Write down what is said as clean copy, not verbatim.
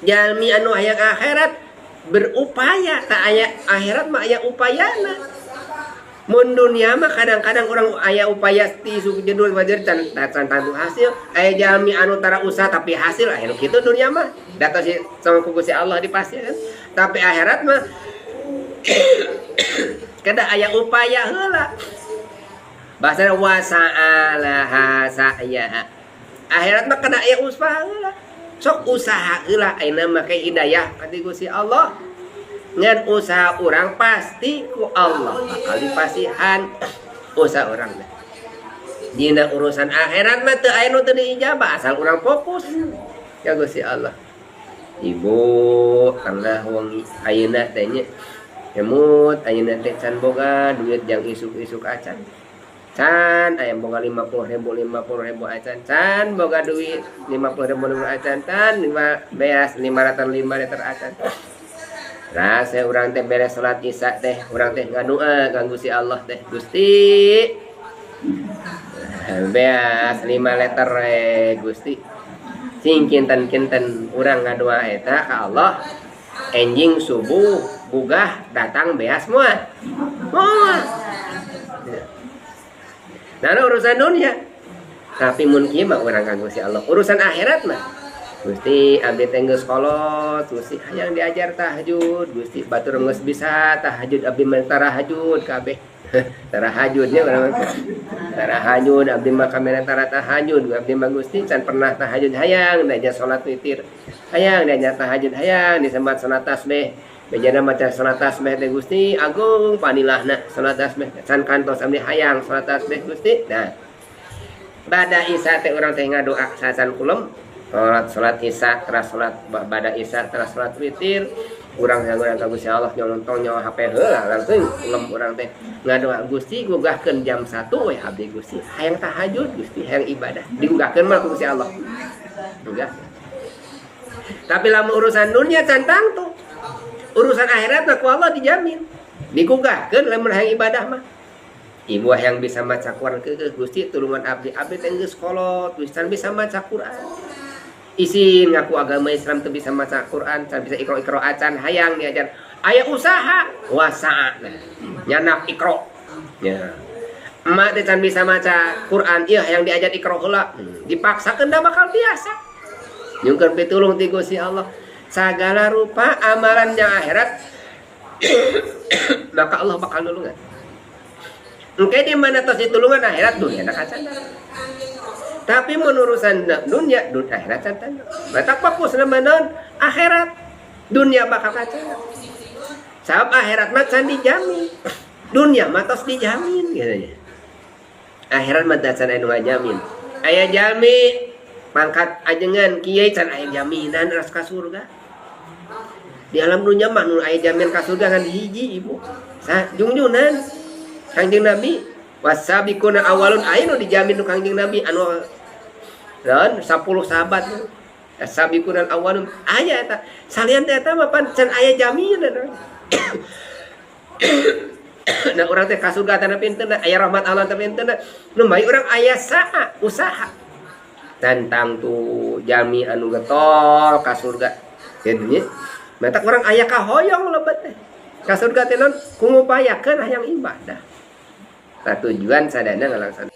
Jalmi anu hayang akhirat berupaya, tak aya akhirat mah aya upayana. Mun dunia mah kadang-kadang orang aya upaya ti isuk jedul wajar can can tangtu hasil. Aya jalmi anu tara usaha tapi hasil, aya nu kitu dunia mah. Da tos sama ku Gusti Allah dipasihkan. Tapi akhirat mah kedah aya upaya heula. Bahasa wasa'alaha sa'yaha. Akhirat mah kedah aya usaha heula. Sok usaha heula ayeuna mah ke hidayah ka Gusti Allah. Ngan usaha urang pasti ku Allah bakal dipasihan usaha urang teh. Dina urusan akhirat mah teu aya nu teu diijabah asal urang fokus ka Gusti Allah. Ibu tengah wengi ayeuna teh nya emut ayeuna teh can boga duit jang isuk-isuk acan. Can aya boga 50.000 50.000 acan, can boga duit 50.000 acan, can lima beas 505 liter acan. Rasa urang teh beres salat isya teh urang teh ngadoa ka Gusti Allah teh, Gusti beas 5 liter Gusti. Sing kinten-kinten urang ngadoa eta ka Allah, enjing subuh gugah datang beas moal. Moal. Nah, urusan dunia. Tapi mun kieu mah urang ka Gusti Allah. Urusan akhirat mah Gusti abdi teh geus kolot, Gusti hayang diajar tahajud, Gusti batur geus bisa tahajud abdi mah tarahajud kabeh. Tarahajud nya urang mah. Tarahajud abdi mah kamera tara tahajud, abdi mah Gusti can pernah tahajud hayang diajar salat witir. Hayang diajar tahajud hayang disemat salat tasbih. Bejana maca salat tasbih teh Gusti agung panilahna salat tasbih can kantos abdi hayang salat tasbih Gusti. Nah, bada isya teh urang teh ngadoa sacan kulem salat salat isya teras salat bada isya teras salat witir urang yang urang ka Gusti Allah nyontong nyawa HP heula langsung kulem urang teh ngadoa Gusti gugahkeun jam 1 we abdi Gusti hayang tahajud Gusti hayang ibadah digugahkeun mah ku Gusti Allah. Gugah. Tapi lamun urusan dunia can tangtu. Urusan akhirat mah ku Allah dijamin. Digugahkeun lamun hayang ibadah mah. Ibu yang bisa maca Quran keukeuh Gusti tulungan abdi, abdi teh geus kolot Gusti can bisa maca Quran. Isin ngaku agama Islam teu bisa maca Quran, can bisa ikro-ikro acan hayang diajar. Aya usaha wasa'a. Nah, nyanak ikro. Ya. Emak teh can bisa maca Quran, ieu hayang diajar ikro heula. Dipaksakeun da bakal biasa. Nyungkeun pitulung ti Gusti Allah. Sagala rupa amalan yang akhirat maka Allah bakal nulungan. Engke di mana tos ditulungan akhirat dunia nak acan. Tapi menurusan dunia, dunia akhirat can. Batak fokus nama naon akhirat, dunia bakal kacau. Sabab akhirat mah can dijamin, dunia mah tos dijamin gitu. Akhirat mah can aya nu ngajamin. Aya jalmi pangkat ajengan kiai can aya jaminan ras ka surga. Di alam dunia mah nu aya jaminan ka surga ngan hiji ibu. Sa jungjunan Kangjeng Nabi wasabiquna awalun aya nu dijamin nu Kangjeng Nabi anu naon 10 sahabat sabiquna awalun aya eta salian teh eta mah pan can aya jaminan. Nah urang teh ka surga teh pinten aya rahmat Allah teh pinten nu bae urang aya saa usaha tantang tu jami anu getol ka surga kitu nya matak urang aya kahoyong lebet teh ka surga teh naon ku ngupayakeun hayang ibadah. Tah tujuan sadana ngalaksanakeun.